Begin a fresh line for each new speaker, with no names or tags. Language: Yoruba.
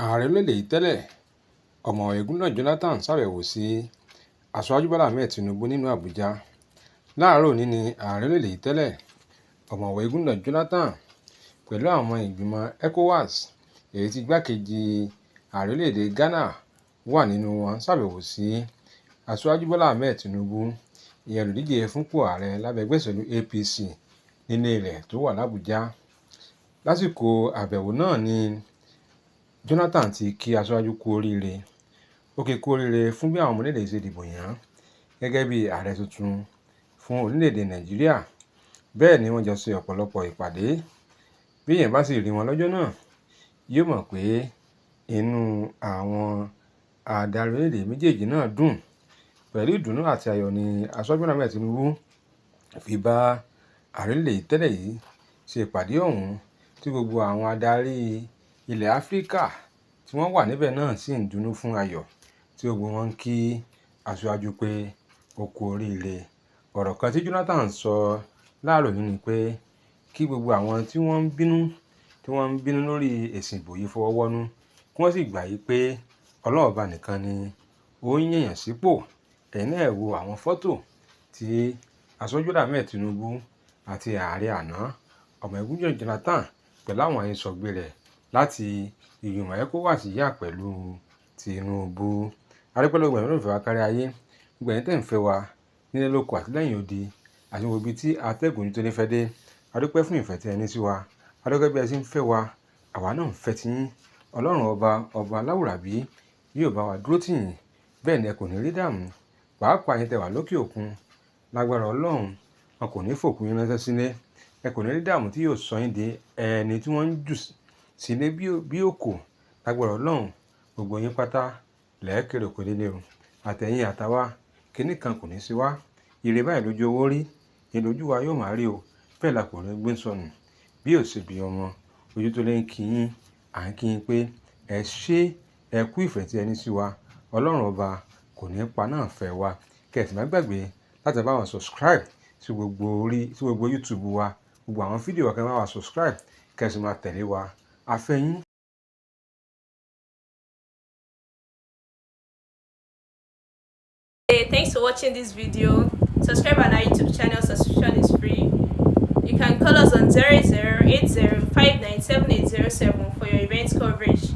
Ààrẹ orílẹ̀-èdè yìí tẹ́lẹ̀, Ọ̀mọ̀wé Goodluck Jonathan ṣàbẹ̀wò sí Aṣíwájú Bọ́lá Ahmed Tinubu nílùú Àbújá. Láàárọ̀ òní ní ààrẹ orílẹ̀-èdè yìí tẹ́lẹ̀, Ọ̀mọ̀wé Goodluck Jonathan pẹ̀lú àwọn ìgbìmọ̀ ECOWAS, èyí tí igbákejì ààrẹ orílẹ̀-èdè Ghana wà nínú wọn, ṣàbẹ̀wò sí Aṣíwájú Bọ́lá Ahmed Tinubu, ìyẹn olùdíje fúnpò ààrẹ lábẹ́ ẹgbẹ́ òṣèlú APC nílé rẹ̀ tó wà l'Àbújá. Lásìkò àbẹ̀wò náà ni Jonathan ti kí Aṣíwájú kú oríire. Ó kí i kú oríire fún bí àwọn ọmọ orílẹ̀-èdè ṣe dìbò yàn án gẹ́gẹ́ bí ààrẹ tuntun fún orílẹ̀-èdè Nàìjíríà. Bẹ́ẹ̀ ni wọ́n jọ ṣe ọ̀pọ̀lọpọ̀ ìpàdé. Bí èèyàn bá sì rí wọn lọ́jọ́ náà, yóò mọ̀ pé inú àwọn adarí orílẹ̀-èdè méjèèjì náà dùn. Pẹ̀lú ìdùnnú àti ayọ̀ ni Aṣíwájú Bọ́lá Ahmed Tinubu fi bá ààrẹ orílẹ̀-èdè tẹ́lẹ̀ yìí ṣe ìpàdé ọ̀hún, tí gbogbo àwọn adarí ilẹ̀ Áfíríkà tí wọ́n wà níbẹ̀ náà sì ń dunnú fún ayọ̀, tí gbogbo wọn ń kí Aṣíwájú pé ó kú oríire. Ọ̀rọ̀ kan tí Jonathan sọ láàárọ̀ òní ni pé kí gbogbo àwọn tí wọ́n ń bínú, tí wọ́n ń bínú lórí èsì ìbò yìí fọwọ́ wọ́nú, kí wọ́n sì gbà yí pé Ọlọ́run ọba nìkan ni ó ń yànyàn sípò. Ẹ̀yin náà ẹ wo àwọn fọ́tò tí Aṣíwájú Bọ́lá Ahmed Tinubu àti ààrẹ àná, Ọ̀mọ̀wé Goodluck Jonathan pẹ̀lú àwọn ìsọ̀gbè rẹ̀ láti ìgbìmọ̀ ECOWAS yà pẹ̀lú Tinubu. A dúpẹ́ lọ́wọ́ gbogbo ẹ̀yin olólùfẹ́ wa kárí ayé, gbogbo ẹ̀yin tẹ́ ń fẹ́ wa nílé lóko àti lẹ́yìn odi, àti gbogbo ibi tí atẹ́gùn tó ní fẹ́ dé. A dúpẹ́ fún ìfẹ́ tí ẹ ní sí wa. A dúpẹ́ bí ẹ ṣe ń fẹ́ wa, àwa náà ń fẹ́ ti yín. Ọlọ́run ọba, ọba aláwùrábí yóò bá wa dúró tì yín. Bẹ́ẹ̀ ni ẹ kò ní rí dààmú. Pàápàá ẹ̀yin tẹ́ wà lókè òkun, lágbára Ọlọ́run, wọn kò ní fòkú yín ránṣẹ́ sílé. Ẹ kò ní rí dààmú tí yóò sọ yín di ẹni tí wọ́n ń jù sílé bí òkò. Lágbára Ọlọ́run, gbogbo yín pátá lẹ́ẹ̀ kéré oko délé o. Àtẹ̀yìn àtàwà, kíní kan kò ní sí wá. Ire báyìí lójú owó rí, ire lójú wa yóò máa rí o. Bẹ́ẹ̀ la kò ní gbé sọnù. Bí ò ṣe bí ọmọ, ojú tó lé ń kí yín, à ń kí yín pé ẹ ṣé, ẹ kú ìfẹ́ tí ẹ ní sí wa. Ọlọ́run ọba kò ní pa náà fẹ́ wa. Kí ẹ sì má gbàgbé láti bá wa subscribe sí gbogbo orí, sí gbogbo YouTube wa, gbogbo àwọn fídíò wa kí ẹ bá wa subscribe, kí ẹ sì máa tẹ̀lé wa. A fẹ́ yín.
Hey, thanks for watching this video. Subscribe on our YouTube channel, subscription is free. You can call us on 0080 for your event coverage.